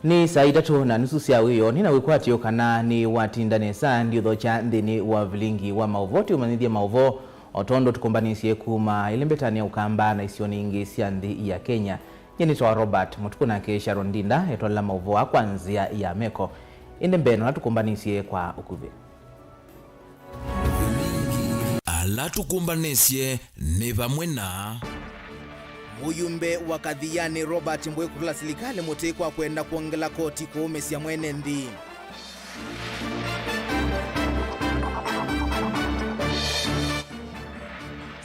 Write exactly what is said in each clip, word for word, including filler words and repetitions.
Nĩ saa itatũ na nusu sya wĩoo, nĩ na wĩkwatyo kana nĩwatinda nesa ndiũthokya nthĩnĩ wa vilingi wa maũvoo, tũmanyĩthye maũvoo o tondũ tũkũmbanĩsye kuma ĩlembetanĩ ya Ũkamba na isionĩ ingĩ sya nthĩ ya Kenya. Nyie nĩtawa Robert Mũtukũ, nake Sharon Ndinda etwalela maũvoo aa kwa nzĩa ya meko. Ĩndĩ mbee, nona tũkũmbanĩsye kwa ũkuvĩ. Ala tũkũmbanĩsye nĩ vamwe na. Mũyumbe wa Kathiani Robert Mbũĩ kũtũla silikalĩ mũtĩ kwa kwenda kwongela koti kũũmĩsya mwene nthĩ.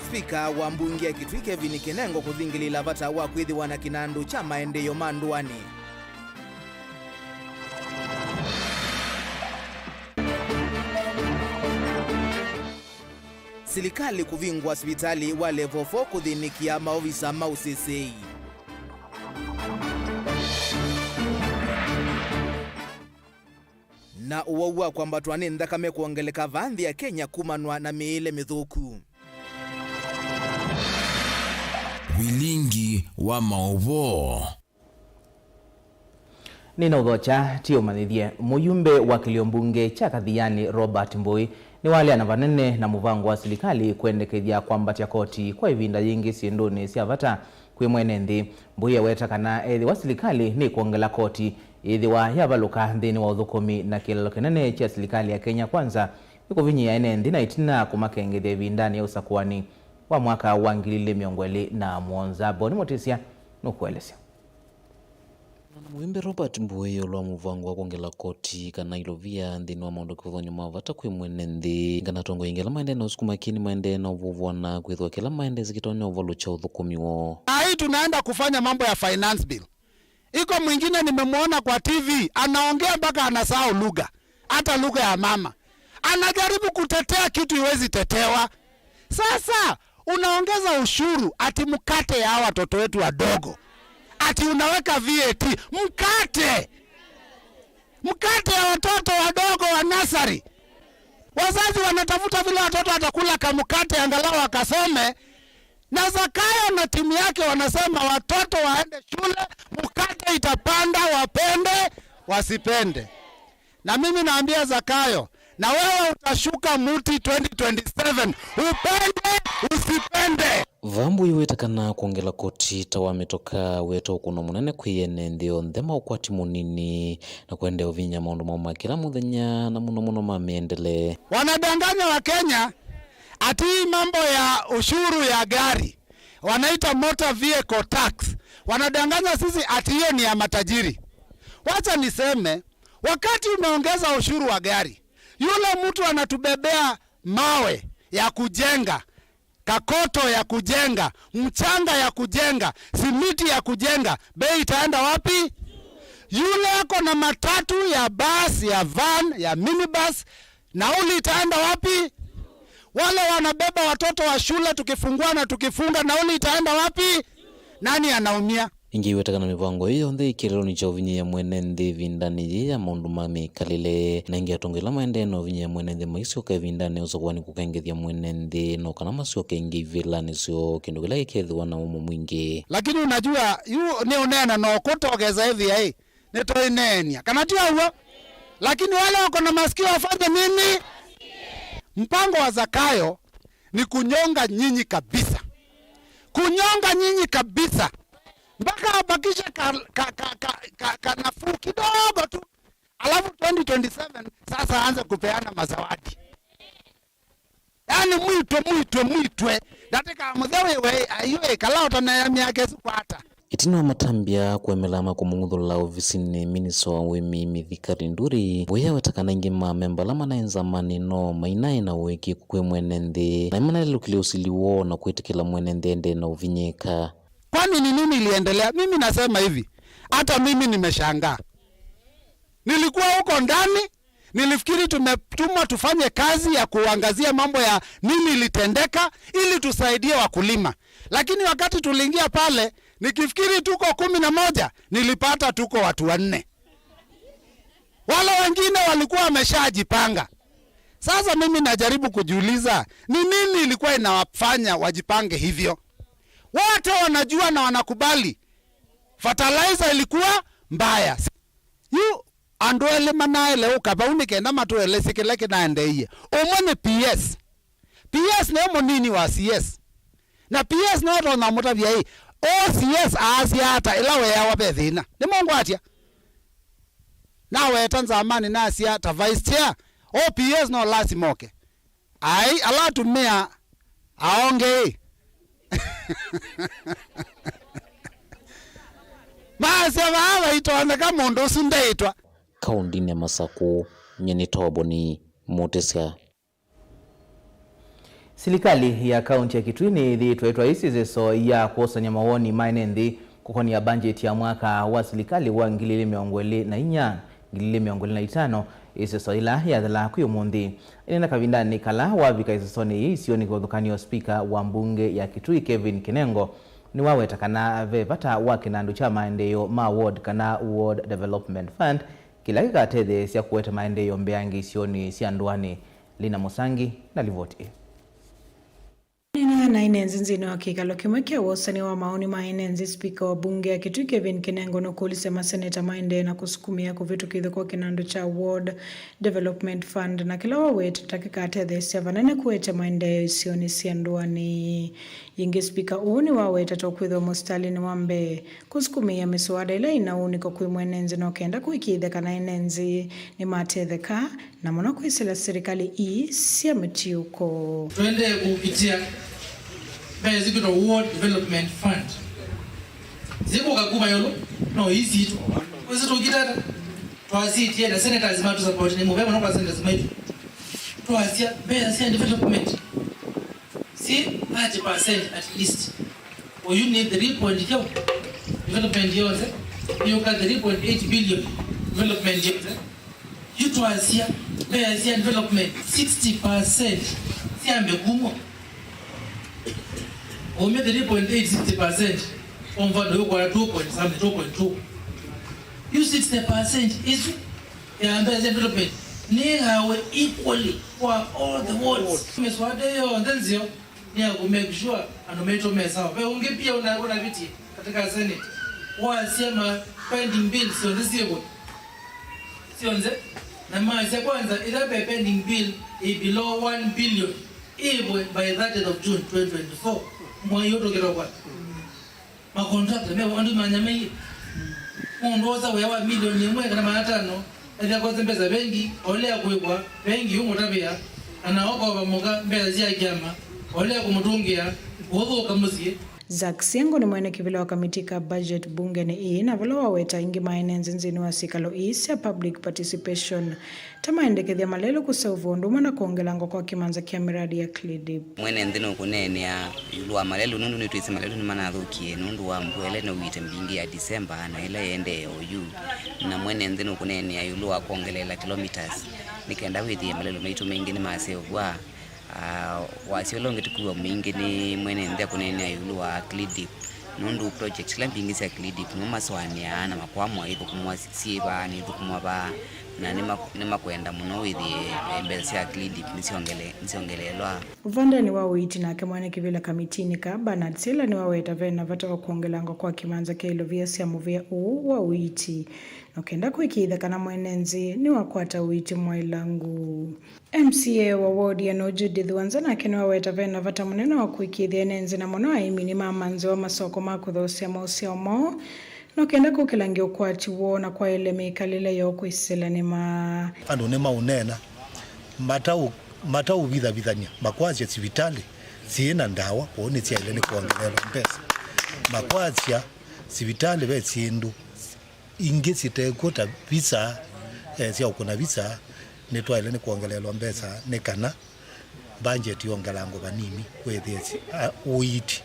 Spika wa mbunge ya Kitui Kevin Kinengo kũthingĩlĩĩla vata wa kwĩthĩwa na kĩnandũ kya maendeeo ma ndũanĩ. Silikalĩ kũvingũa sivitalĩ wa level four kũthĩnĩkĩa maovisa ma ũsesei. Na ũwau wa kwambatwa nĩ nthakame kwongeleka vaa nthĩ ya Kenya kumanwa na mĩĩle mĩthũku. Vilingi wa maũvoo. Nĩnaũthokya, tĩ ũmanyĩthye. Mũyumbe wa kĩlio mbunge kya Kathiani Robert Mbũĩ nĩwaleana vanene na mũvango wa silikalĩ kwendekethya kwambatya koti kwa ĩvinda yĩngĩ syĩndũnĩ sya vata kwĩ mwene nthĩ. Mbũĩ aweta kana ethĩwa silikalĩ nĩkwongela koti yĩthĩwa yavalũka nthĩnĩ wa ũthũkũmi na kĩlalo kĩnene kya silikalĩ ya Kenya Kwanza, nĩkũvinyĩĩa ene nthĩ na ĩtina kũmakengethya ĩvindanĩ ya ũsakũani wa mwaka wa ngili ilĩ mĩongo ĩlĩ na mũonza. Boni Mũtĩsya nũkũelesya. Na mũimbe Robert Mbũĩ ĩũlũ wa mũvango wa kwongela koti kana ilovia nthĩnĩ wa maũndũ kĩvathũkany'o ma vata kwĩ mwene nthĩ, kana atongoi aingĩ ala maendee na ũsukuma kĩni maendee na ũvũvũana kwĩthwa kĩla maendee kĩtonya ũvalũkya ũthũkũmi woo. Saa hii tunaenda kufanya mambo ya finance bill. Iko mwingine nimemwona kwa T V anaongea mpaka anasahau lugha, hata lugha ya mama. Anajaribu kutetea kitu iwezi tetewa. Sasa unaongeza ushuru ati mkate ya hawa watoto wetu wadogo, ati unaweka V A T mkate, mkate ya watoto wadogo wa nasari. Wazazi wanatafuta vile watoto watakula kamkate angalau wakasome, na Zakayo na timu yake wanasema watoto waende shule, mkate itapanda, wapende wasipende. Na mimi naambia Zakayo, na wewe utashuka muti twenty twenty-seven, upende usipende. Vaa Mbũĩ wĩta kana kwongela koti ta wa mĩtoka wĩta ũkũno mũnene kwĩ ene nthĩ yonthe ma ũkwati mũnini na kwendeea ũvinya maũndũ moo ma kĩla mũthenya na mũno mũno ma mĩendele. Wanadanganya wa Kenya ati hii mambo ya ushuru ya gari wanaita motor vehicle tax, wanadanganya sisi ati hiyo ni ya matajiri. Wacha niseme, wakati umeongeza ushuru wa gari, yule mtu anatubebea mawe ya kujenga, kakoto ya kujenga, mchanga ya kujenga, simiti ya kujenga, bei itaenda wapi? Yule ako na matatu ya bus, ya van, ya minibus, nauli itaenda wapi? Wale wanabeba watoto wa shule tukifungua na tukifunga, nauli itaenda wapi? Nani anaumia? Ĩngĩ ĩweta kana mĩvango ĩĩ yonthe ĩkĩlĩlonĩ kya ũvinyĩĩa mwene nthĩ ĩvindanĩ yĩĩ ya maũndũ ma mĩkalĩle. Na ĩngĩ atongoi ala maendee na ũvinyĩĩa mwene nthĩ maisyoka ĩvindanĩ ya ũsakũani kũkengethya mwene nthĩ no kana masyoke ĩngĩ ivĩlanĩ syoo, kĩndũ kĩla kĩkethĩwa na ũmũ mwingĩ. Lakini unajua, yu nĩ ũneena no kũtogeza ĩvia ĩ, nĩtũineenia. Kana ti ũw'o? Lakini wale wako na masikio wafanye nini? Mpango wa Zakayo ni kunyonga nyinyi kabisa. Kunyonga nyinyi kabisa. Mpaka abakishe ka, ka, ka, ka, ka, ka nafuu kidogo tu. Alafu twenty twenty-seven sasa aanze kupeana mazawadi. Yaani mwitwe, mwitwe, mwitwe. Ndatĩka mũthya wĩwe, aiwe, kala ũtanea myaka ĩsu kwata. Ĩtina wa matambya kũemela ma kũmũng'uthũla ovisinĩ, minista wa ũĩmi Mithika Linturi, Mbũĩ aweta kana aingĩ ma amemba ala manaĩ nzamanĩ no mainaĩ na ũĩkĩĩku kwĩ mwene nthĩ, na nĩmanalelũkile ũsili woo na kwĩtĩkĩla mwene nthĩ endee na ũvinyĩĩka. Kwani ni nini iliendelea? Mimi nasema hivi, hata mimi nimeshangaa. Nilikuwa huko ndani, nilifikiri tumetumwa tufanye kazi ya kuangazia mambo ya nini ilitendeka ili tusaidie wakulima. Lakini wakati tuliingia pale, nikifikiri tuko kumi na moja, nilipata tuko watu wanne. Wale wengine walikuwa wameshajipanga. Sasa mimi najaribu kujiuliza, ni nini ilikuwa inawafanya wajipange hivyo? Wote wanajua na wanakubali fertilizer ilikuwa mbaya. Andũ elĩ manaĩle ũka vau nĩ kenda matũelesye kĩla kĩnaendeeie. Ũmwe nĩ P S. P S nĩwe mũnini wa C S. Na P S nĩwe ũtonya ũmũtavya ĩ, "Ũ C S aasya ata ĩla weeawa ve thĩna?" Nĩmũngwatya? Naweta nzamanĩ nasya ta vice chair, "Ũ P S no lasima oke." Ai, ala atumĩa aongeĩ. Maasya vaa vaitonyeka mũndũ ũsu ndeĩtwa. Kaũndĩnĩ ya Masakũ, nyie nĩ Toboni Mũtĩsya. Silikalĩ ya kaũntĩ ya Kitui nĩyĩthĩĩtwe ĩtwaĩĩsye ĩseso ya kwosany'a mawoni ma ene nthĩ kũkonĩa mbangyeti ya mwaka wa silikalĩ wa ngili ilĩ mĩongo ĩlĩ na inya, ngili ilĩ mĩongo ĩlĩ na itano, ĩseso yĩla yathela kwĩ ũmũnthĩ. Ĩneena kavindanĩ kala wavika ĩsesonĩ yĩĩ isionĩ kĩvathũkany'o, spika wa mbunge ya Kitui Kevin Kinengo nĩwaweta kana ve vata wa kĩnandũ kya maendeeo ma ward kana Ward Development Fund kĩla kĩkatetheesya kũete maendeeo mbeange isionĩ sya ndũanĩ. Lina Mũsangi na livoti ĩĩ. Nĩna na ene nthĩ nthĩnĩ wa kĩkalo kĩmwe kya wosany'a wa mawoni ma ene nthĩ, spika wa mbunge ya Kitui Kevin Kinengo nũkũlisye maseneta maendee na kũsukumĩa kũvĩtũkĩthw'a kwa kĩnandũ kya Ward Development Fund, na kĩla waweta ta kĩkatetheesya vanene kũete maendeeo isionĩ sya ndũanĩ. Yĩngĩ, spika ũũ nĩwaweta ta ũkwĩthĩwa mũsitalĩnĩ wa mbee kũsukumĩĩa mĩswada ĩla ĩna ũunĩko kwĩ mwene nthĩ no kenda kũĩkĩĩthya kana ene nthĩ nĩmatetheka, na mũno kwĩsĩla silikalĩ ii sya mĩtiũko. Tũendee kũkitĩa mbesa isu kwĩtwa Ward Development Fund. Zikũka kuma ĩũlũ, no ii sitũ. Kwĩsĩ tũkita ata? Twasĩtie na senators matũ support nĩ mũvea mũno kwa senators maitũ. Twasya mbesa sya development si thirty percent at least. Oyu nĩ three point four development yonthe, yũka three point eight billion development yonthe. Yu twasya mbesa sya development sixty percent syambe kumwa. Oumya three point eight, sixty percent. Kwa mfano, yũkwata two point something, two point two. Yu sixty percent isu ya mbesa sya development nĩgawe equally kwa all the wards. Mĩswada yonthe nzeo nĩ ya kũ make sure andũ maitũ me sawa. Ve ũngĩ pia una-, unavitie katika Senate. Wasya ma pending bills syonthe syĩvo syonthe, na masya kwanza ila ve pending bill ĩ below one billion ĩvwe by thirtieth of June twenty twenty-four. Mwai ũtũkĩtwa kwa makontrakta me andũ manyamaiie. Mũndũ osa wĩa wa milioni ĩmwe kana maana atano, ethĩa kose mbesa vengi, olea kwĩkwa vengi ũmũtavĩa, kana okova mũka mbesa sya kyama, olea kũmũtũngĩa, kũthũka mũsyĩ. Zack Siengo nĩ mwene kĩvĩla wa kamiti ka budget mbungenĩ ĩĩ, na vala waweta aingĩ ma ene nthĩ nthĩnĩ wa syĩkalo ii sya public participation ta maendekethya malelũ kũseũvw'a ũndũ ũmwe na kwongelangwa kwa kĩmanza kya mĩradi ya CLDIP. Mwene nthĩ nũkũneenea ĩũlũ wa malelũ, nũndũ nĩtwĩsĩ malelũ nĩmanathũkie nũndũ wa mbua ĩla ĩnauĩte mbingĩ ya December na ĩla ĩendee oyu. Na mwene nthĩ nũkũneenea ĩũlũ wa kwongeleela kilometres nĩ kenda wĩthĩe malelũ maitũ maingĩ nĩmaseũvw'a. Ah, wasya ũla ũngĩ tũkwĩw'a maingĩ nĩ mwene nthĩ akũneenea ĩũlũ wa CLDIP, nũndũ project ila mbingĩ sya CLDIP nĩmo masũanĩaa na makwamwa ithũkũmwa syĩ vaa, nĩithũkũmwa vaa, na nĩma-, nĩmakwenda mũno wĩthĩe mbesa sya CLDIP nĩsyongele-, nĩsyongeleelwa. Ũvandenĩ wa ũiiti, nake mwene kĩvĩla kamitinĩ ka Bernard Sila nĩwaweta ve na vata wa kwongelangwa kwa kĩmanza kya ilovia sya mũvĩa ũũ wa ũiiti, no kenda kũĩkĩĩthya kana mwene nthĩ nĩwakwata ũiiti mwaĩlangu. M C A wa ward ya Noo Judith Wanza nake nĩwaweta ve na vata mũnene wa kũĩkĩĩthya ene nthĩ na mũno aĩmi nĩmamanthĩwa masoko ma kũthoosya maũsyao moo, no kenda kũkĩlangya ũkwati woo na kwaĩle mĩkalĩle yoo kwĩsĩla nĩma. Andũ nĩmaũneena mataũ-, mataũvithavithany'a, makwasya sivitalĩ syĩ na ndawa, kwoou nĩsyaĩle nĩ kwongeleelwa mbesa. Makwasya sivitalĩ ve syĩndũ ingĩ sitekw'o ta visa, eh, sya ũkũna visa, nĩtwaĩle nĩ kwongeleelwa mbesa nĩ kana mbangyeti yongelangwe vanini, wĩthĩe si-, a, ũiiti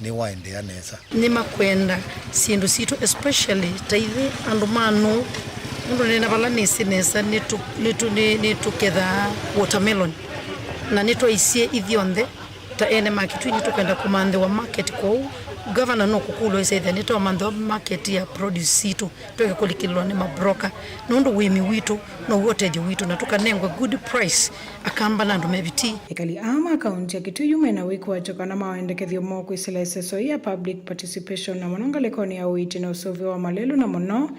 nĩwaendeea nesa. Nĩmakwenda syĩndũ sitũ, especially ta ithyĩ andũ ma Noo, nũndũ nĩna vala nĩsĩ nesa, nĩtũ-, nĩtũ-, nĩ-, nĩtũkethaa watermelon, na nĩtwaisye ithyonthe ta ene ma Kitui nĩtũkwenda kũmanthĩwa market kwoou. Governor no kũkũlwa ĩsethĩa nĩtwamanthĩwa market ya produce sitũ, tweke kũlikĩlĩlwa nĩ mabroka, nũndũ ũĩmi witũ now'o ũtethyo witũ, na tũkanengwa good price, Akamba na andũ me Vitii. Ekali aa ma kaũntĩ ya Kitui yu mena wĩkwatyo kana mawendekethyo moo kwĩsĩla ĩseso ya public participation, na mũno ngalĩkonĩ ya ũiiti na ũseũvyo wa malelũ, na mũno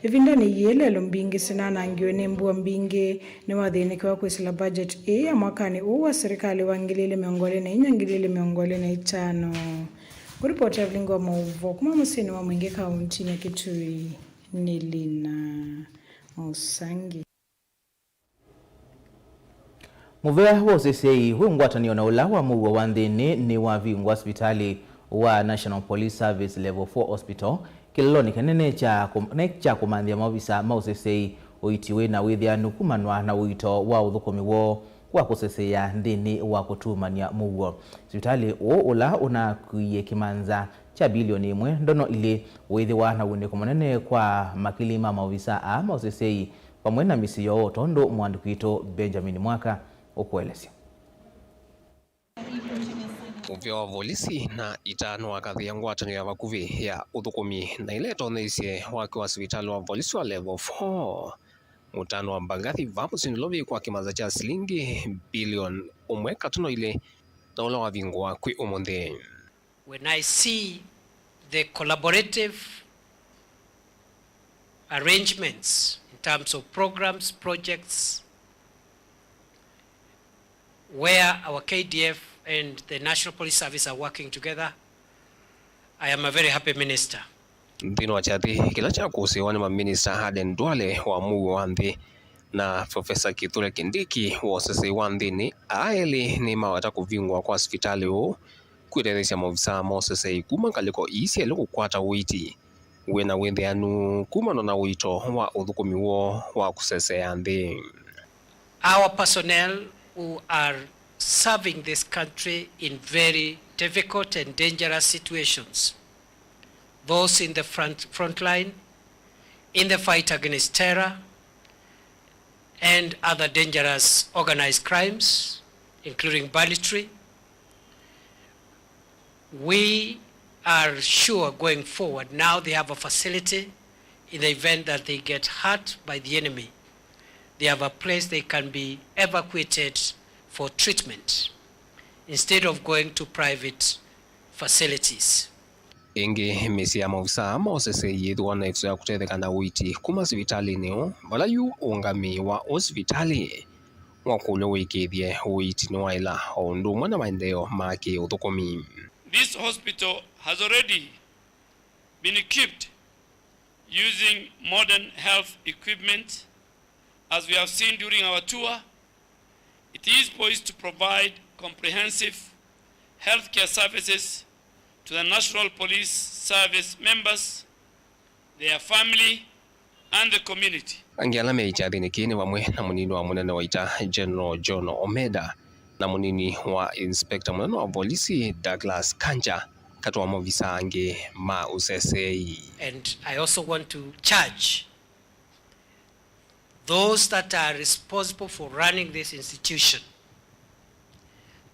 Ĩvindanĩ yĩĩ, lelũ mbingĩ sinanangiwe nĩ mbua mbingĩ nĩwathĩnĩkiwa kwĩsĩla budget ĩĩ ya mwakanĩ ũũ wa silikalĩ wa ngili ilĩ mĩongo ĩlĩ na inya, ngili ilĩ mĩongo ĩlĩ na itano. Kũripota Evelyn Ngoma Ũvo kuma mũsyĩnĩ wa Mwingĩ kauntinĩ ya Kitui, nĩ Lina Mũsangi. Mũvea wa ũseseĩ wĩ ngwatanĩo na ũla wa mũuo wa nthĩnĩ nĩwavingũa sivitalĩ wa National Police Service Level four Hospital kĩlelonĩ kĩnene kya kũ-, ne kya kũmanthĩa maovisa ma ũseseĩ ũiiti wĩ na wĩthĩanu kumanwa na ũito wa ũthũkũmi woo wa kũseseea nthĩnĩ wa kũtuumany'a mũuo. Sivitalĩ ũũ ũla ũnakuie kĩmanza kya bilioni ĩmwe ndono ilĩ wĩthĩwa na ũunĩko mũnene kwa makili ma maovisa aa ma ũseseĩ vamwe na mĩsyĩ yoo, tondũ mũandĩki witũ Benjamin Mwaka ũkũelesya. Mũvĩa wa volisi na ita nĩwakathĩĩa ngwatanĩo ya vakuvĩ ya ũthũkũmi na ĩla ĩtoneisye waki wa sivitalĩ wa volisi wa level four, Mũtano wa Mbagathi vaa mũsyĩnĩ Nairobi kwa kĩmanza kya silingi bilioni ũmwe katono ilĩ na ũla wavingũa kwĩ ũmũnthĩ. When I see the collaborative arrangements in terms of programs, projects, where our K D F and the National Police Service are working together, I am a very happy minister. Nthĩnĩ wa kyathĩ kĩla kyakũsĩĩwa nĩ maminista Aden Duale wa mũuo wa nthĩ na Profesa Kithure Kindiki wa ũseseĩ wa nthĩnĩ, aa elĩ nĩmaweta kũvingũa kwa sivitalĩ ũũ kwĩtetheesya maovisaa ma ũseseĩ kuma ngalĩko ii syaĩle kũkwata ũiiti wĩ na wĩthĩanu kumana na ũito wa ũthũkũmi woo wa kũseseea nthĩ. Our personnel who are serving this country in very difficult and dangerous situations, those in the front, front line, in the fight against terror and other dangerous organized crimes, including banditry, we are sure going forward, now they have a facility in the event that they get hurt by the enemy. They have a place they can be evacuated for treatment instead of going to private facilities. Ĩngĩ, mĩsyĩ ya maovisaa ma ũseseĩ yĩthĩwa na ĩvuso ya kũtetheka na ũiiti kuma sivitalĩnĩ ũũ, vala yu ũũngamĩi wa ũsivitalĩ wakũlw'a ũĩkĩĩthye ũiiti nĩwaĩla, o ũndũ ũmwe na maendeeo ma kĩ-ũthũkũmi. This hospital has already been equipped using modern health equipment. As we have seen during our tour, it is poised to provide comprehensive healthcare services to the National Police Service members, their family, and the community. Angĩ ala me kyathĩnĩ kĩĩ nĩ vamwe na mũnini wa mũnene wa ita, General John Omeda, na mũnini wa inspector mũnene wa volisi, Douglas Kanja, katĩ wa maovisaa angĩ ma ũseseĩ. And I also want to charge those that are responsible for running this institution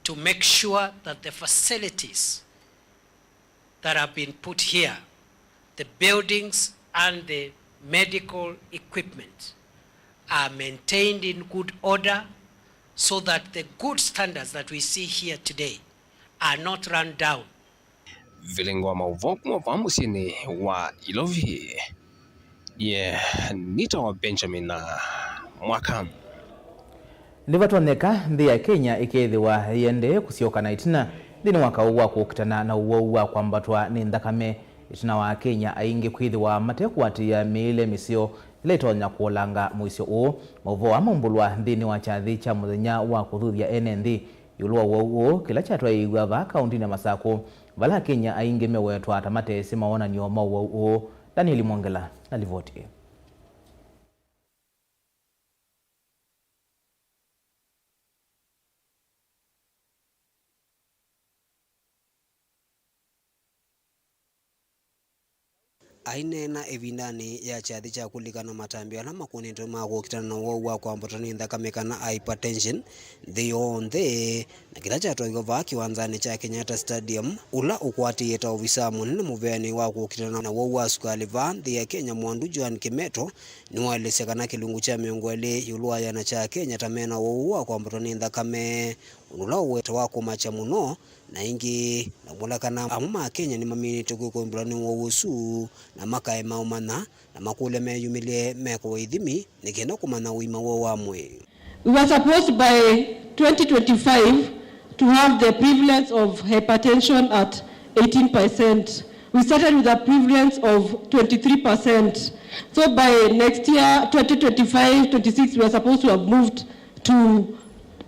to make sure that the facilities that have been put here, the buildings and the medical equipment, are maintained in good order so that the good standards that we see here today are not run down. Vilingo wa maũvoo kuma vaa mũsyĩnĩ wa Ilovi. Ye nĩtawa Benjamin Mwaka. Nĩvatonyeka nthĩ ya Kenya ĩkethĩwa yĩendee kũsyoka na ĩtina nthĩnĩ wa kaũ wa kũkitana na ũwau wa kwambatwa nĩ nthakame, ĩtina wa Akenya aingĩ kwĩthĩwa matekũatĩĩa mĩĩle mĩseo ĩla ĩtonya kũolanga mũisyo ũũ. Maũvoo aa maumbũlwa nthĩnĩ wa kyathĩ kya mũthenya wa kũthuthya ene nthĩ ĩũlũ wa ũwau ũũ, kĩla kyatwaĩĩw'a vaa kaũntinĩ ya Masakũ, vala Akenya aingĩ mewetwa ta matesĩ mawonany'o ma ũwau ũũ. Daniel Mwongela na livoti ĩĩ. Aineena ĩvindanĩ ya kyathĩ kya kũlikana matambya ala makũnĩtwe ma kũkitana na ũwau wa kwambatwa nĩ nthakame kana hypertension nthĩ yonthe, na kĩla kyatwaiwe vaa kĩwanzanĩ kya Kenyatta Stadium, ũla ũkwatĩĩe ta ovisaa mũnene mũveanĩi wa kũkitana na ũwau wa sukalĩ vaa nthĩ ya Kenya, Mwandu Joan Kimeto, nĩwaelesya kana kĩlungu kya mĩongo ĩlĩ ĩũlũ wa ĩana kya Akenya ta mena ũwau wa kwambatwa nĩ nthakame. ũndũ ũla ũwete wa kũmakya mũno, na ĩngĩ na kũmwĩla kana amwe ma Akenya nĩmaminĩte kwĩkũmbĩlwa nĩ ũwau ũsu, na makaema ũmanya na makũlya meyumĩlye mekũwa ithimi nĩ kenda kũmanya ũima woo wa mwĩĩ. We were supposed by twenty twenty-five to have the prevalence of hypertension at eighteen percent. We started with a prevalence of twenty-three percent. So by next year, twenty twenty-five twenty-six, we are supposed to have moved to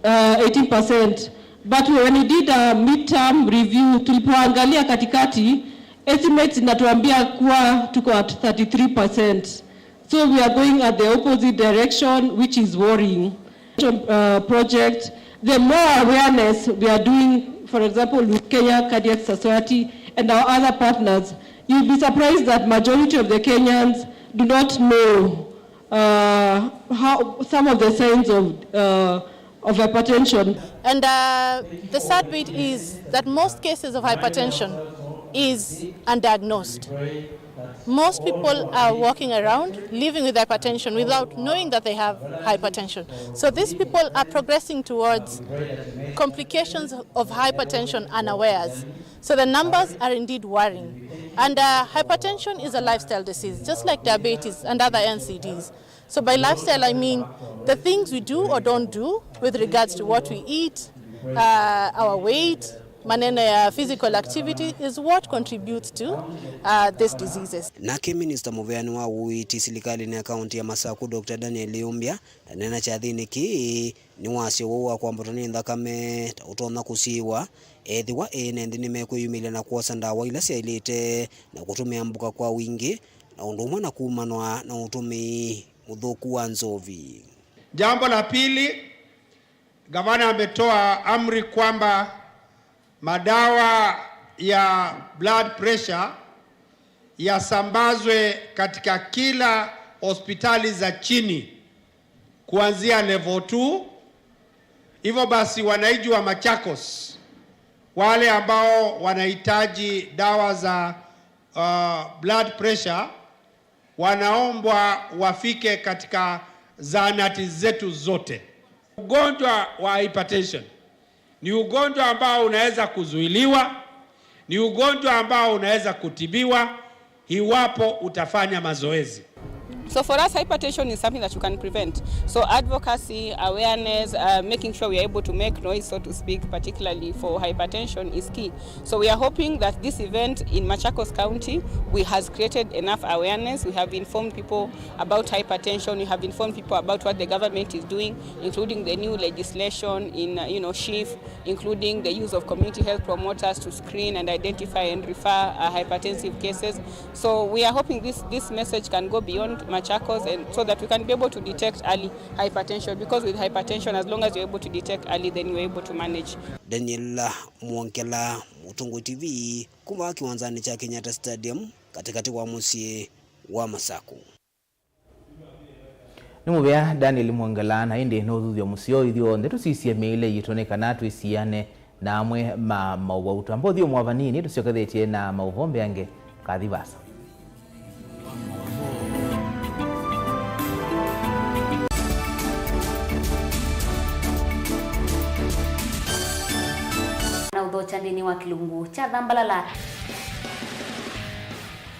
uh, eighteen percent. But when we did a midterm review, tulipoangalia katikati, estimates inatuambia kuwa tuko at thirty-three percent. So we are going at the opposite direction, which is worrying. Uh, project, the more awareness we are doing, for example, with Kenya Cardiac Society and our other partners, you'll be surprised that majority of the Kenyans do not know uh, how, some of the signs of, uh, of hypertension. And uh, the sad bit is that most cases of hypertension is undiagnosed. Most people are walking around living with hypertension without knowing that they have hypertension. So these people are progressing towards complications of hypertension unawares. So the numbers are indeed worrying. And uh, hypertension is a lifestyle disease, just like diabetes and other N C Ds. So by lifestyle, I mean the things we do or don't do with regards to what we eat, uh, our weight, maneno ya physical activity is what contributes to uh, these diseases. Nake minista mũveani wa ũiiti silikalĩnĩ ya kaunti ya Masaku, Doctor Daniel Ĩyũmbya, ndanena kyathĩnĩ kĩĩ nĩwasya ũwau wa kwambatwa nĩ nthakame ta ũtonya kũsiĩĩwa ethĩwa ene nthĩ nĩmekwĩyumĩlya na kwosa ndawa ila syaĩlĩte na kũtũmĩa mbuka kwa wingĩ, na ũndũ ũmwe na kumanwa na ũtũmĩi mũthũku wa nzovi. Jambo la pili, gavana ametoa amri kwamba madawa ya blood pressure yasambazwe katika kila hospitali za chini kuanzia level two. Hivyo basi, wananchi wa Machakos wale ambao wanahitaji dawa za uh, blood pressure wanaombwa wafike katika zahanati zetu zote. Ugonjwa wa hypertension ni ugonjwa ambao unaweza kuzuiliwa, ni ugonjwa ambao unaweza kutibiwa iwapo utafanya mazoezi. So for us, hypertension is something that you can prevent. So advocacy, awareness, uh, making sure we are able to make noise, so to speak, particularly for hypertension is key. So we are hoping that this event in Machakos County, we has created enough awareness. We have informed people about hypertension. We have informed people about what the government is doing, including the new legislation in, uh, you know, SHIF, including the use of community health promoters to screen and identify and refer, uh, hypertensive cases. So we are hoping this, this message can go beyond Machakos and so that we can be able to detect early hypertension, because with hypertension, as long as you're able to detect early, then you're able to manage. Daniel Mwongela, Mũtongoi T V, kuma kĩwanzanĩ kya Kenyatta Stadium, katĩkatĩ wa mũsyĩ wa Masaku. Nĩ mũvea Daniel Mwongela, na ĩndĩ nĩ ũthuthyo mũseo. Ithyonthe tũsisye mĩĩle yitũ nĩ kana twĩsiane na amwe ma maũvoo. Twamba ũthyũmũa vanini, tũsyokethetye na maũvoo mbeange. Kathi vasa. Na ũthokya nthĩnĩ wa kĩlungu kya Thambalala.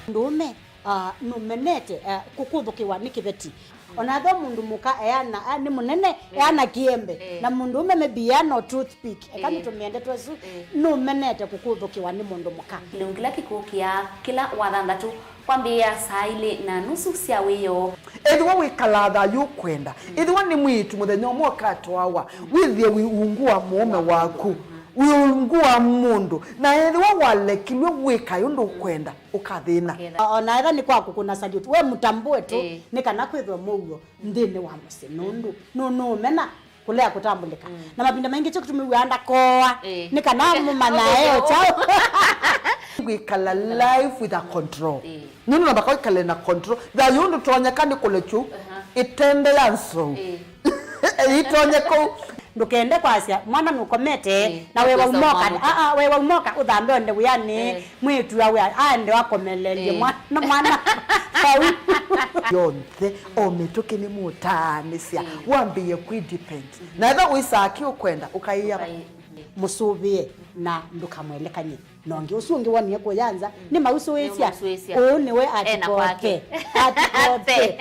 Ndũũme, ah, nũmenete, ah, kũkũthũkĩwa nĩ kĩveti. Ona ethĩwa mũndũ mũka eana, ah, nĩ mũnene, eh, eana kĩembe. Eh. Na mũndũũme maybe eana o toothpick. Eka, eh, nĩtũmĩende twesu, eh, nũmenete kũkũthũkĩwa nĩ mũndũ mũka. Kĩlungu kĩla kĩkũkĩa kĩla wathanthatũ kwambĩĩa saa ilĩ na nusu sya wĩoo. Ethĩwa wĩkalaa thayũ ũkwenda, mm, ethĩwa nĩ mwĩĩtu mũthenya ũmwe ũkatwawa, mm, wĩthĩe wĩ ungu wa mũũme waku, mm, wĩ ungu wa mũndũ, na ethĩwa walekilw'e wĩkae ũndũ ũkwenda, ũkathĩna. Ũkethĩa. O-, ona ethĩwa nĩ kwa kũkũna salute, we mũtambũe tu, ĩĩ, nĩ kana kwĩthwe mũuo nthĩnĩ wa mũsyĩ, nũndũ nũ-, nũũmena kũlea kũtambũlĩka. Mm. Na mavinda maingĩ kyo kĩtũmĩw'aa ndakoa, ĩĩ, nĩ kana mũmanyae o kyaũ. Wĩkala life with a control. Ĩĩ. Nũndũ namba kwĩkale na control. Thayũ ndũtonyeka nĩ kũlekyu, aha, ĩtende ya nzou. Ĩĩ. Ĩtonye kũu. Ndũkende kwasya mwana nũkomete, ĩĩ, na wewa ũkĩsa ũmoka. Ũmwamũka. Aa, wewa ũmoka ũthambe onde wĩanĩ. Ĩĩ. Mwĩĩtu awe aende wakomeleelye, ĩĩ, mwana, mwana vau. Yonthe, o mĩtũkĩ nĩmũtaanĩsya, ĩĩ, wambĩĩe kwĩ depend. Mhm. Na ethĩwa wĩsaa kĩ ũkwenda, ũkaĩa. Ũkaĩ-, mũsũvĩe na ndũkamwelekany'e na ũngĩ. Ũsu ũngĩ wonie kũya nza, nĩmausũĩsya. Nĩmausũĩsya. Ũũ nĩwe. Ena kwake. Atikote. Atikote.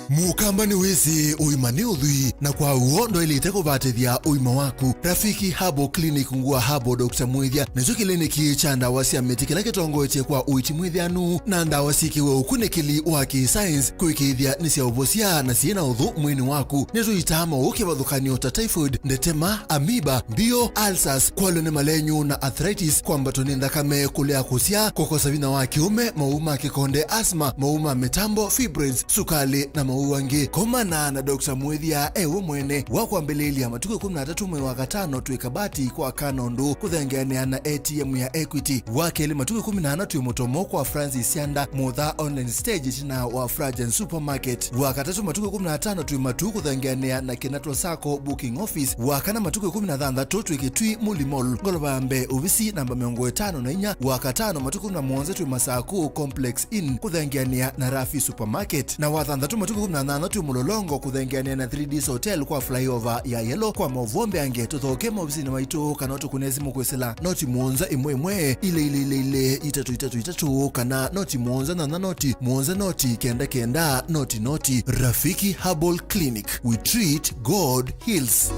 Mũkamba nĩwĩsĩ ũima nĩ ũthwii, na kwa w'o ndwaĩlĩte kũvatĩthya ũima waku. Rafiki Herbal Clinic, ngũa Herbal Doctor Mwĩthya, nĩkyo kĩliniki kya ndawa sya mĩtĩ kĩla kĩtongoetye kwa ũiiti mwĩthĩanu na ndawa syĩkĩwe ũkunĩkĩli wa kĩ-science kũĩkĩĩthya nĩ sya ũvosya na syĩ na ũthũ mwĩĩnĩ waku. Nĩtũitaa maũũ kĩvathũkany'o ta typhoid, ndetema, amoeba, mbio, ulcers, kwalwa nĩ malenyu na arthritis, kwambatwa nĩ nthakame, kũlea kũsyaa, kũkosa vinya wa kĩũme, maũũ ma kĩkonde, asthma, maũũ ma mĩtambo, fibroids, sukalĩ, na maũũ angĩ. Komana na Doctor Mwĩthya e we mwene. Wa kwambĩlĩĩlya, matukũ ĩkũmi na atatũ mwei wa katano twĩ Kabati kwa Kanondũ kũthengeanĩa na A T M ya Equity. Wa kelĩ, matukũ ĩkũmi na ana twĩ Mũtomo kwa Francis Sianda, Mutha Online Stage, ĩtina wa Frajan Supermarket. Wa katatũ, matukũ ĩkũmi na atano twĩ Matu kũthengeanĩa na Kinatwa Sacco Booking Office. Wa kana, matukũ ĩkũmi na thanthatũ twĩ Kitui Muli Mall, ngolova ya mbee, ovisi namba mĩongo ĩtano na inya. Wa katano, matukũ ĩkũmi na mũonza twĩ Masaku Complex Inn kũthengeanĩa na Rafi Supermarket. Na wa thanthatũ, matukũ ĩkũmi na nana twĩ Mũlolongo kũthengeanĩa na Three Ds Hotel kwa flyover ya Yellow. Kwa maũvoo mbeange, tũthoke maovisinĩ maitũ kana ũtũkũne simũ kwĩsĩla noti mũonza ĩmwe ĩmwe, ilĩ ilĩ ilĩ ilĩ, itatũ itatũ itatũ, kana noti mũonza nyanya noti, mũonza noti, kenda kenda, noti noti. Rafiki Herbal Clinic, we treat, God heals.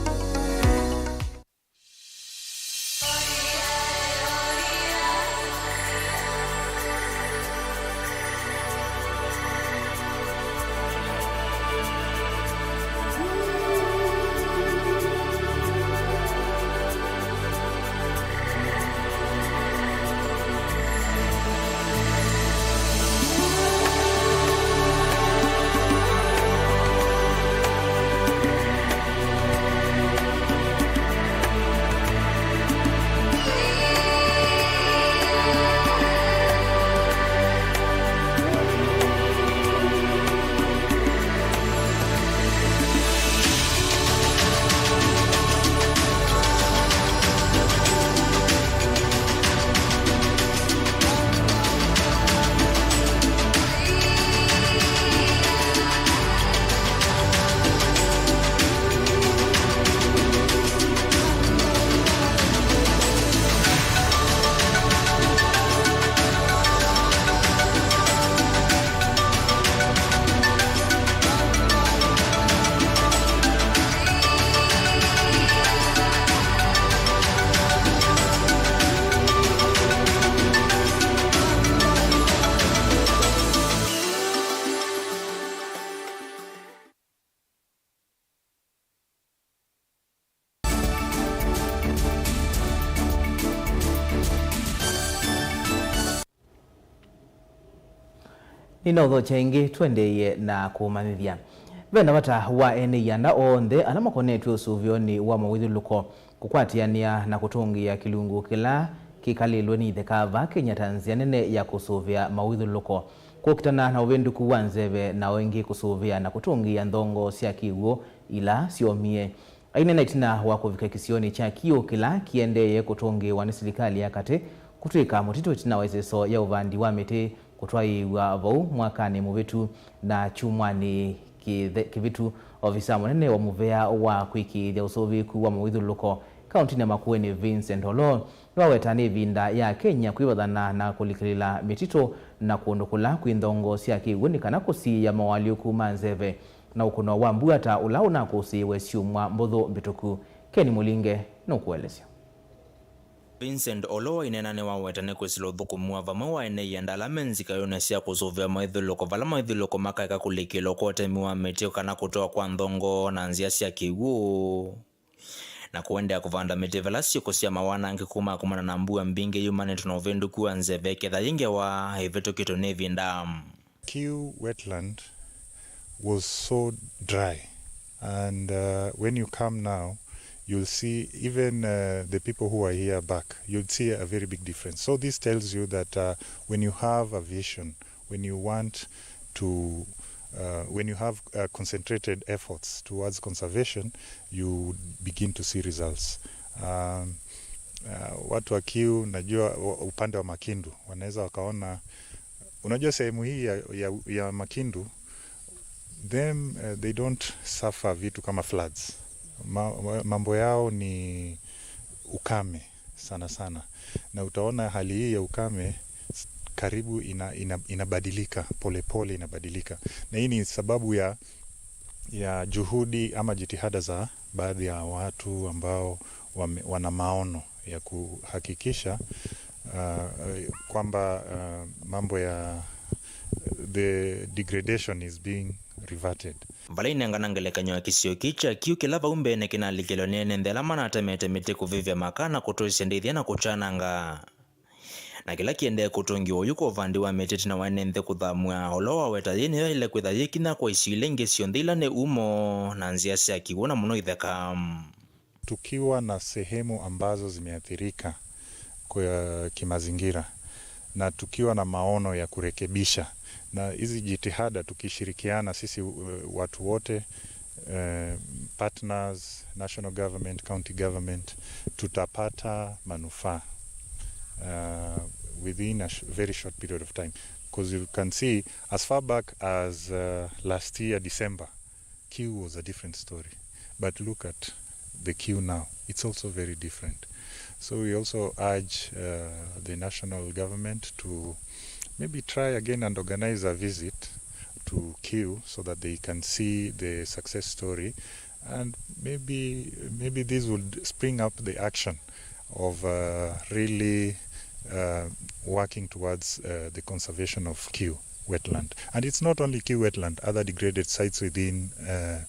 Nĩnaũthokya ĩngĩ, tũendeeye na kũmanyĩthya. Ve na vata wa ene ianda onthe ala makonetw'e ũsũvĩonĩ wa mawĩthyũlũko kũkwatĩanĩa na kũtũngĩĩa kĩlungu kĩla kĩkalĩlwe nĩ itheka vaa Kenya ta nzĩa nene ya kũsũvĩa mawĩthyũlũko, kũkitana na ũvĩndũku wa nzeve, na o ĩngĩ kũsũvĩa na kũtũngĩĩa nthongo sya kĩw'ũ ila syomie. Aineena ĩtina wa kũvika kĩsionĩ kya Kiu kĩla kĩendeeye kũtũngĩĩwa nĩ silikalĩ ya katĩ kũtw'ĩka mũtitũ ĩtina wa ĩseso ya ũvandi wa mĩtĩ kũtwaĩĩw'a vau mwakanĩ mũvĩtu na kyumwanĩ kĩthe-, kĩvĩtu, ovisa mũnene wa mũvea wa kwĩkĩĩthya ũsũvĩĩku wa mawĩthyũlũko kaũntinĩ ya Makueni, Vincent Oloo, nĩwaweta nĩ ĩvinda ya Kenya kwĩvathana na kũlikĩlĩla mĩtitũ na kũndũ kũla kwĩ nthongo sya kĩw'ũ nĩ kana kũsiĩĩa moalyũku ma nzeve na ũkũno wa mbua ta ũla ũnakũsĩĩwe syumwa mbũthũ mbĩtũku. Ken Mũlinge nũkũelesya. Vincent Oloo aineena nĩwaweta nĩ kwĩsĩla ũthũkũmi wa vamwe wa ene ianda ala me nzikayũnĩ sya kũsũvĩa mawĩthyũlũko vala mawĩthyũlũko makaeka kũlikĩlwa kwa ũtemi wa mĩtĩ kana kũtwawa kwa nthongo na nzĩa sya kĩw'ũ, na kũendeea kũvanda mĩtĩ vala syĩko sya mawanangĩku ma kumana na mbua mbingĩ yumanĩtwe na ũvĩndũku wa nzeve, ketha yĩ ngewa ĩvĩtũkĩtwe nĩ ĩvinda. Kiu wetland was so dry, and, uh, when you come now, you'll see even, uh, the people who were here back, you'll see a very big difference. So this tells you that, uh, when you have a vision, when you want to, uh, when you have, uh, concentrated efforts towards conservation, you begin to see results. Um, uh, watu wa Kiu, najua wa-, upande wa Makindu, wanaweza wakaona, unajua sehemu hii ya, ya, ya Makindu, Them, uh, they don't suffer vitu kama floods. Ma, ma- mambo yao ni ukame sana sana, na utaona hali hii ya ukame s- karibu ina, ina, inabadilika polepole, inabadilika, na hii ni sababu ya ya juhudi ama jitihada za baadhi ya watu ambao wame, wana maono ya kuhakikisha uh, kwamba uh, mambo ya the degradation is being reverted. Vala inengana ngelekany'o ya kĩsio kĩĩ kya Kiu kĩla vau mbeenĩ kĩnalikĩlwe nĩ ene nthĩ ala manatemete mĩtĩ kũvĩvya makaa na kũtũĩsya ndĩthya na kũkyananga. Na kĩla kĩendee kũtũngĩwa oyu kwa ũvandi wa mĩtĩ ĩtina wa ene nthĩ kũthamw'a, ũla waweta yĩĩ nĩyo yaĩle kwĩtha yĩkinya kwa isio ila ingĩ syonthe ila nĩ umo na nzĩa sya kĩw'ũ na mũno itheka. Tukiwa na sehemu ambazo zimeathirika kwa kimazingira na tukiwa na maono ya kurekebisha, na hizi jitihada tukishirikiana sisi uh, watu wote uh, partners, national government, county government, tutapata manufaa uh, within a sh- very short period of time, because you can see as far back as uh, last year December, Kiu was a different story. But look at the Kiu now. It's also very different. So we also urge uh, the national government to maybe try again and organize a visit to Kiu so that they can see the success story, and maybe maybe this would spring up the action of uh, really uh, working towards uh, the conservation of Kiu wetland. And it's not only Kiu wetland, other degraded sites within uh,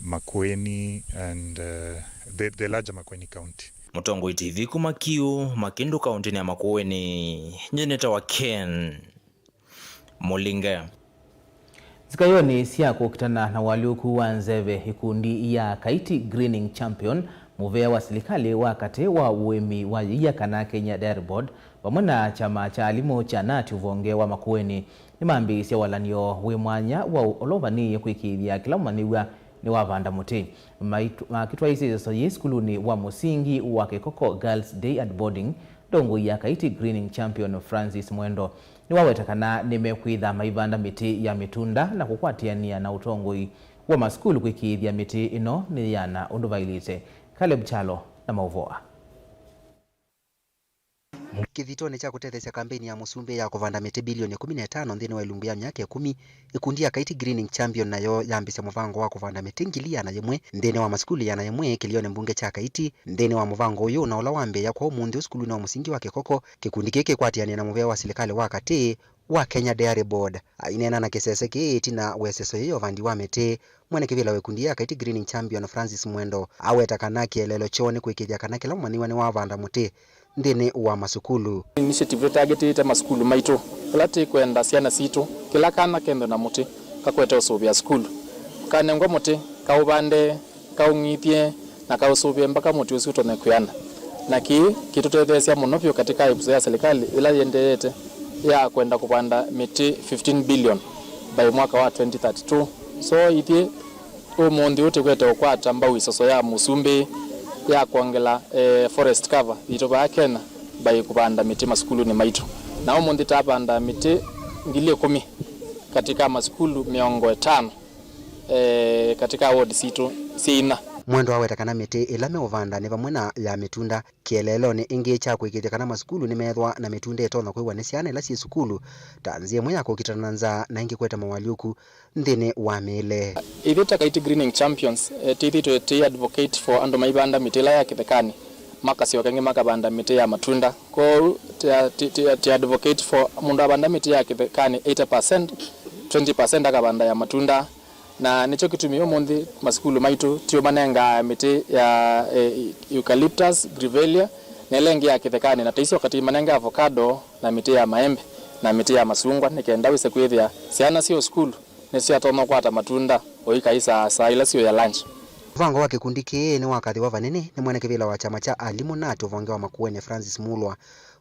Makueni and uh, the, the larger Makueni County. Mũtongoi T V kuma Kiu, Makindu, kaũntĩnĩ ya Makueni, nyie nĩtawa Ken Mũlinge. Nzikayonĩ sya kũkitana na ũalyũku wa nzeve, ikundi ya Kaiti Greening Champion, mũvea wa silikalĩ wa katĩ wa ũĩmi wa yĩia kana Kenya Dairy Board, vamwe na kyama kya alimũ kya nati ũvonge wa Makueni, nĩmambĩĩisye walany'o wĩ mwanya wa ũla ũvanĩĩe kwĩkĩĩthya kĩla mũmanyĩw'a nĩwavanda mũtĩ. Maitu- makĩtwaĩĩsya ĩseso yĩĩ sukulunĩ wa mũsingi wa Kĩkoko Girls Day and Boarding, ndongoi ya Kaiti Greening Champion Francis Mwendo nĩwaweta kana nĩmekwĩtha maivanda mĩtĩ ya mĩtunda na kũkwatĩanĩa na ũtongoi wa masukulu kwĩkĩĩthya mĩtĩ ĩno nĩyĩana ũndũ vaĩlĩte. Caleb Kyalo na maũvoo aa. Kĩthitonĩ kya kũtetheesya kambeini ya mũsumbĩ ya kũvanda mĩtĩ bilioni ĩkũmi na ĩtano nthĩnĩ wa ĩlungu ya myaka ĩkũmi, ĩkundi ya Kaiti Greening Champion nayo yambĩsya mũvango wa kũvanda mĩtĩ ngili ĩana yĩmwe nthĩnĩ wa masukulu ĩana yĩmwe kĩlĩonĩ mbunge kya Kaiti. Nthĩnĩ wa mũvango ũyũ na ũla wambĩĩa kwa ũmũnthĩ ũsukulunĩ wa mũsingi wa Kĩkoko, kĩkundi kĩĩ kĩkwatĩanĩa na mũvea wa silikalĩ wa katĩ wa Kenya Dairy Board. Aineena na kĩsese kĩĩ ĩtina wa ĩseso yĩĩ ya ũvandi wa mĩtĩ, mwene kĩvĩla wa ĩkundi ya Kaiti Greening Champion Francis Mwendo aweta kana kĩeleelo kyoo nĩ kũĩkĩĩthya kana kĩla mũmanyĩw'a nĩwavanda mũtĩ nthĩnĩ wa masukulu. Initiative tũtagĩtĩte masukulu maitũ, ĩla tĩkwenda syana sitũ, kĩla kana kethwe na mũtĩ, kakwete ũsũvĩa sukulu. Ũkanengwa mũtĩ, kaũvande, kaũng'ithye, na kaũsũvĩe mpaka mũtĩ ũsu ũtonye kwĩana. Na kĩĩ kĩtũtetheesya mũno vyũ katika ĩvuso ya silikalĩ ĩla yĩendeete ya kwenda kũvanda mĩtĩ fifteen billion by mwaka wa twenty thirty-two. So ithyĩ ũmũnthĩ ũũ tũkwete ũkwata mbau ĩseso ya mũsumbĩ ya kwongela, eh, forest cover yitũ vaa Kenya by kũvanda mĩtĩ masukulunĩ maitũ. Na ũmũnthĩ tavanda mĩtĩ ngili ĩkũmi katika masukulu mĩongo ĩtano, eh, katika ward sitũ syĩ inya. Mwendo aweta kana mĩtĩ ĩla meũvanda nĩ vamwe na ya mĩtunda, kĩeleelonĩ ĩngĩ kya kũĩkĩĩthya kana masukulu nĩmeethwa na mĩtunda ĩtonya kwĩw'a nĩ syana ila syĩ sukulu, ta nzĩa ĩmwe ya kũkitana na nzaa na ĩngĩ kũete moalyũku nthĩnĩ wa mĩĩle. Ithyĩ ta Kaiti Greening Champions, eh, twĩthĩĩtwe tũi advocate for andũ maivanda mĩtĩ ĩla ya kĩthekanĩ, makasyoka ĩngĩ makavanda mĩtĩ ya matunda. Kwoou tũi, tũi, tũi, tũi advocate for mũndũ avanda mĩtĩ ya kĩthekanĩ eighty percent, twenty percent akavanda ya matunda. Na nĩkyo kĩtumi ũmũnthĩ masukulu maitũ tũmanengaa mĩtĩ ya, eh, eucalyptus, grevillea, na ĩla ĩngĩ ya kĩthekanĩ, na ta isu wakati manenge avocado na mĩtĩ ya maembe na mĩtĩ ya masungwa, nĩ kenda wĩse kwĩthĩa syana syĩ o sukulu nĩsyatonya kũkwata matunda o ikaisa saa ila syũya lunch. Mũvango wa kĩkundi kĩĩ nĩwakathĩwa vanene nĩ mwene kĩvĩla wa kyama kya alimũ nati ũvonge wa Makueni Francis Mulwa,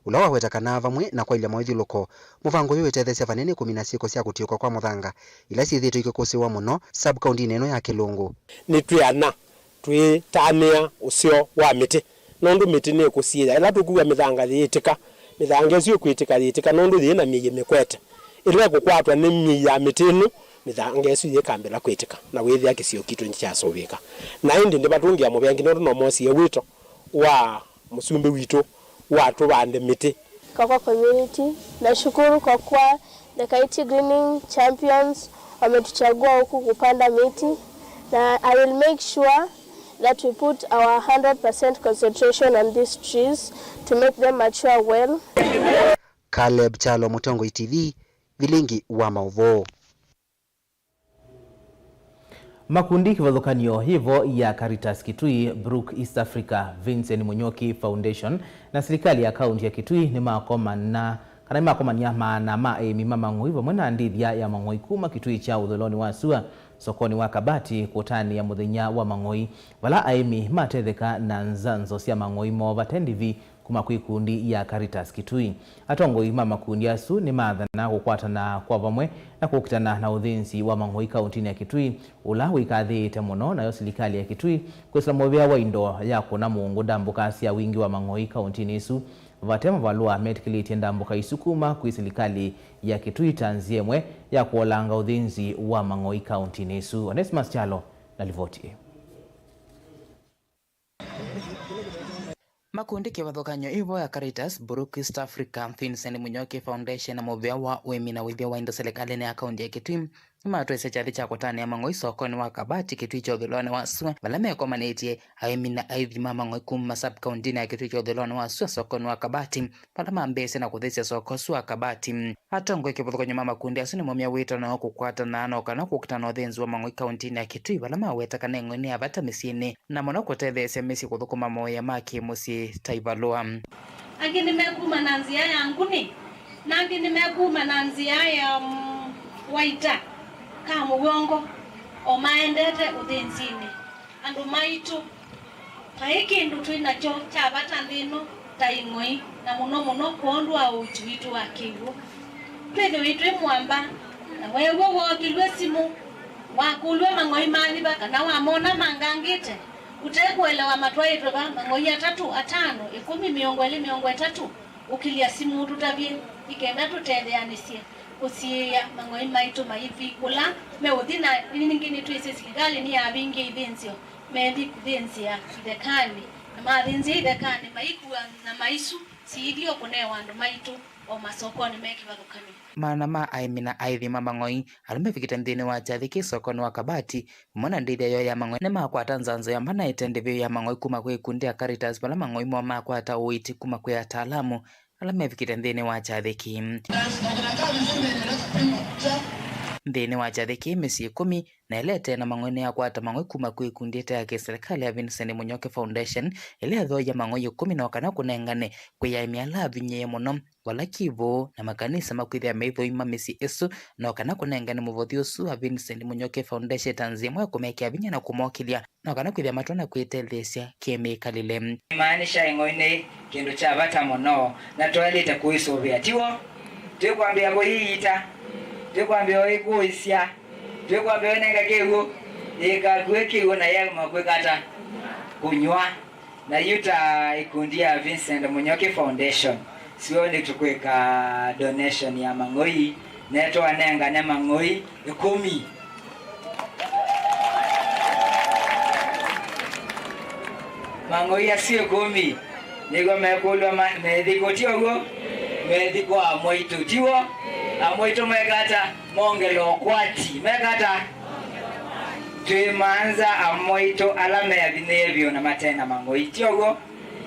ũla waweta kana vamwe na kwaĩlya mawĩthyũlũko, mũvango ũyũ wĩtetheesya vanene kũmina syĩko sya kũtiũka kwa mũthanga ila syĩthĩĩtwe ikĩkũsĩĩwa mũno sub-kaũntinĩ ĩno ya Kĩlũngũ. Nĩtwĩana twĩtanĩa ũseo wa mĩtĩ, nũndũ mĩtĩ nĩkũsiĩĩa. Ĩla tũkua mĩthanga yĩĩtĩka, mĩthanga ĩsu ĩkwĩtĩka yĩĩtĩka nũndũ yĩ na mĩi ĩmĩkwete. Ĩla ĩkũkwatwa nĩ mĩi ya mĩtĩ ĩno, Mĩthanga ĩsu yĩkambĩla kwĩtĩka na wĩthĩa kĩsio kitũ nĩkyasũvĩĩka. Na ĩndĩ ndĩvatũngĩa mũvengi nũndũ nomosie wĩto wa mũsumbĩ witũ wa tũvande mĩtĩ. Kakwa community, nashukuru kwa kuwa the Kaiti Greening Champions wametuchagua huku kupanda miti, na I will make sure that we put our hundred percent concentration on these trees to make them mature well. Caleb Kyalo, Mũtongoi T V, Vilingi wa Maũvoo. Makundi kĩvathũkany'o yĩvo ya Caritas Kitui, Brook East Africa, Vincent Munyoki Foundation, na silikalĩ ya kaunti ya Kitui nĩmakomana, kana nĩmakomany'a maana ma aĩmi ma mang'oi vamwe na ndĩthya ya mang'oi kuma Kitui kya ũthũĩlonĩ wa sua, sokonĩ wa Kabati, kũtanĩa mũthenya wa mang'oi, vala aĩmi matetheka na nzanzo sya mang'oi moo vate ndĩvi kuma kwĩ ikundi ya Caritas Kitui. Atongoi ma makundi asu nĩmathana kũkwatana kwa vamwe na kũkitana na ũthĩnzi wa mang'oi kauntinĩ ya Kitui, ũla wĩkathĩĩte mũno nayo silikalĩ ya Kitui kwĩsĩla mũvĩa wa indo ya kũna mũũngũ ndambũka sya wingĩ wa mang'oi kauntinĩ ĩsu. Vate mavalũa metĩkĩlĩtye ndambũka isu kuma kwĩ silikalĩ ya Kitui ta nzĩa ĩmwe ya kũolanga ũthĩnzi wa mang'oi kauntinĩ ĩsu. Onesmus Kyalo na livoti ĩĩ. Makundi kĩvathũkany'o ĩvo ya Caritas, Brook East Africa, Vincent Munyoki Foundation na mũvĩa wa ũĩmi na wĩthĩa wa indo silikalĩnĩ ya kaunti ya Kitui nĩmatwĩsye kyathĩ kya kũtanĩa mang'oi sokonĩ wa Kabati Kitui kya ũthũĩlonĩ wa sua, vala mekomanĩtye aĩmi na aithi ma mang'oi kuma sub-kauntinĩ ya Kitui kya ũthũĩlonĩ wa sua sokonĩ wa Kabati, vala mambĩĩsye na kũthesya soko ũsu wa Kabati. Atongoi kĩvathũkany'o ma makundi asu nĩmaumya wĩto nao kũkwatana no kana kũkitana na ũthĩnzi wa mang'oi kauntinĩ ya Kitui, vala maweta kana ĩng'oi nĩ ya vata mĩsyĩnĩ, na mũno kũtetheesya mĩsyĩ kũthũkũma mawĩa ma kĩ-mũsyĩ ta ivalũa. Angĩ nĩmekuma na nzĩa ya nguni, na angĩ nĩmekuma na nzĩa ya, mm, waita ka mũvongo, o maendete ũthĩnzinĩ. Andũ maitũ, vai kĩndũ twĩ nakyo kya vata nthĩ ĩno ta ing'oi, na mũno mũno kwondũ wa ũiiti witũ wa kĩw'ũ. Twĩthĩwe twĩ mũamba, na weew'a wookĩlw'e simũ, wakũlw'a mang'oi mathi va, kana wamona mangangĩte, ũte kũelewa matwaĩtwe va, mang'oi atatũ, atano, ĩkũmi, mĩongo ĩlĩ, mĩongo ĩtatũ, ũkĩlya simũ ũtũtavye, nĩ kenda tũtetheanĩsye kũsiĩĩa mang'oi maitũ maithi kũla meũthi. Na ningĩ nĩtwĩsĩ silikalĩ nĩyavingĩe ithĩnzĩo, methi kũthĩnzĩa ithekanĩ, na mathĩnzĩa ithekanĩ, maikua nyama isu siithi o kũnewa andũ maitũ o masokonĩ me kĩvathũkany'o. Maana ma aĩmi na aithi ma mang'oi ala mevikĩte nthĩnĩ wa kyathĩ kĩ sokonĩ wa Kabati, vamwe na ndĩthya yoo ya mang'oi, nĩmakwata nzanzo ya mbanaĩte ndĩvi ya mang'oi kuma kwĩ ikundi ya Caritas, vala mang'oi moo makwata ũiiti kuma kwĩ ataalamu ala mevikĩte nthĩnĩ wa kyathĩ kĩĩ. Nthĩnĩ wa kyathĩ kĩĩ, mĩsyĩ ĩkũmi na ĩla ĩte na mang'oi nĩyakwata mang'oi kuma kwĩ ikundi ĩte ya kĩsilikalĩ ya Vincent Munyoki Foundation, ĩla yathoia mang'oi ĩkũmi no kana kũnengane kwĩ aĩmi ala avinyĩĩe mũno, vala kĩvo na makanisa makwĩthĩa meithũima mĩsyĩ ĩsu, no kana kũnengane mũvothi ũsu wa Vincent Munyoki Foundation ta nzĩa ĩmwe ya kũmekĩa vinya na kũmokĩlya no kana kwĩthĩa matonya kwĩtetheesya kĩ-mĩkalĩle. Maanisha ĩng'oi nĩ kĩndũ kya vata mũno, na twaĩlĩte kũisũvĩa, tiw'o? Twĩkwambĩĩa kũyĩiita, twĩkwambĩĩa ũikũĩsya, twĩkwambĩĩa ũinenga kĩw'ũ, yĩkakuĩ kĩw'ũ na yĩema kwĩka ata? Kũnyw'a. Na yu ta ikundi ya Vincent Munyoki Foundation, sio nĩtũkwĩka donation ya mang'oi, na twanengane mang'oi ĩkũmi. Mang'oi asu ĩkũmi nĩw'o mekũlw'a ma-, methi kũ, ti ũw'o? Methi kwa amwaitũ, tiw'o? Amwaitũ meka ata? Mongela ũkwati. Meka ata? Twĩmanza amwaitũ ala meavinyĩĩe vyũ na mate na mang'oi, ti ũw'o?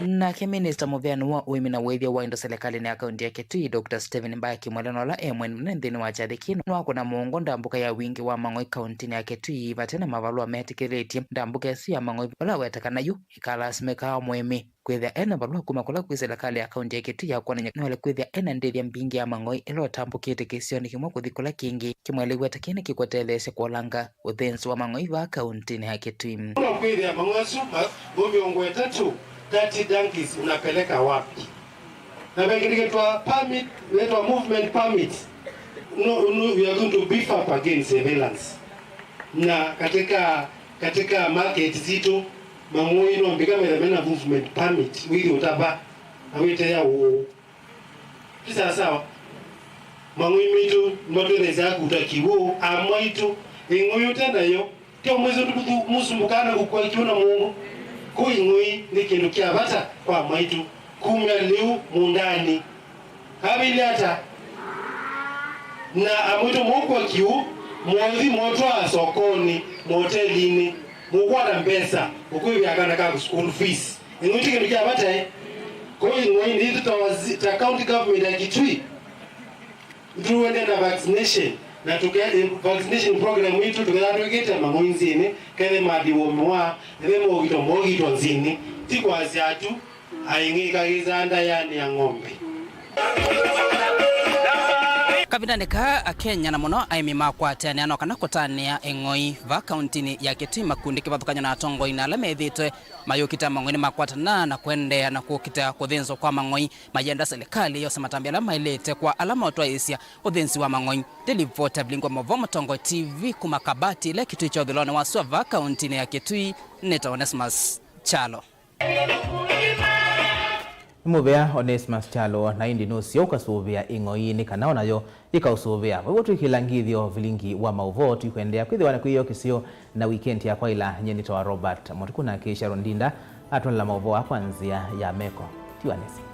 Nake minista mũveani wa ũĩmi na wĩthĩa wa indo silikalĩnĩ ya kaunti ya Kitui, Doctor Stephen Mbaya Kimweleno, ũla e mwene mũnene nthĩnĩ wa kyathĩ kĩĩ, nĩwakũna mũũngũ ndambũka ya wingĩ wa mang'oi kauntinĩ ya Kitui vate na mavalũa metĩkĩlĩtye ndambũka ĩsu ya mang'oi, ũla weta kana yu ĩkalasimĩkaa mũĩmi kwĩthĩa ena valũa kuma kũla kwĩ silikalĩ ya kaunti ya Kitui ya kwonany'a nĩwale kwĩthĩa ena ndĩthya mbingĩ ya mang'oi ĩla ũtambũkĩte kĩsionĩ kĩmwe kũthi kũla kĩngĩ. Kimwelew'a ta kĩĩ nĩkĩkũtetheesya kũolanga ũthĩnzi wa mang'oi vaa kauntinĩ ya Kitui. Kwĩthĩa mang'oi asu ma-, mĩongo ĩtatũ, thirty donkeys, unapeleka wapi? Na ve kĩndũ kĩtwa permit, inaitwa movement permit. No, no, we are going to beef up against surveillance. Na katika, katika market zitũ, mang'oi no mbika metha mena movement permit, wĩthĩ ũtava, na wĩteya ũũ. Ti sawa sawa? Mang'oi maitũ nĩmatũtetheesya kũuta kĩw'ũ. Amwaitũ, ĩng'oi ũte nayo, ti o mwĩsĩ ũndũ mũsu-, mũsumbũkaa na kũkua kĩw'ũ na mũongo. Kwoou ĩng'oi nĩ kĩndũ kya vata kwa amwaitũ kumya lĩu mũũndanĩ. Kavĩle ata? Na amwaitũ mũkua kĩw'ũ, mũthi mũtwaa sokonĩ, motelinĩ, mũkwata mbesa, ũkwĩvĩa kana kaku school fees. Ĩng'oi ti kĩndũ kya vata, eh? Kwoou ĩng'oi nĩ itũ ta wazi-, ta county government ya Kitui, nĩtũendee na vaccination, na tũke-, vaccination program itũ tũkethĩa twĩkĩte mang'oi nzĩnĩ, kethe madiwomĩwa, ethe mokitwa mokitwa nzĩnĩ, ti kwasya tu aing'ĩkagĩsaa ndaĩanĩ ya ng'ombe. Kavindanĩ kaa, Akenya na mũno aĩmi makwatanĩa no kana kũtanĩa ĩng'oi va kauntinĩ ya Kitui, makundi kĩvathũkany'o na atongoi na ala methĩĩtwe mayũkita mang'oi nĩmakwatanaa na kũendeea na kũkita kũthĩnzwa kwa mang'oi, mayenda silikalĩ yose matambya ala maĩlĩte kwa ala maũtwaĩĩsya ũthĩnzi wa mang'oi. Ndĩlivota vilingwa mavo Mũtongoi T V kuma Kabati ĩla Kitui kya ũthũĩlonĩ wa sua va kauntinĩ ya Kitui, nĩtawa Onesmus Kyalo. Nĩ mũvea Onesmus Kyalo, na ĩndĩ nũseo ũkasũvĩa ĩng'oi nĩ kana o nayo yĩkaũsũvĩa. Vau twĩkĩla ngithyo vilingi wa maũvoo, tũikwendeea kwĩthĩwa na kwĩyĩokĩsyo na wikendi ya kwaĩla. Nyie nĩtawa Robert Mũtuku, nake Sharon Ndinda atwalĩla maũvoo aa kwa nzĩa ya meko. Tiwa nesa.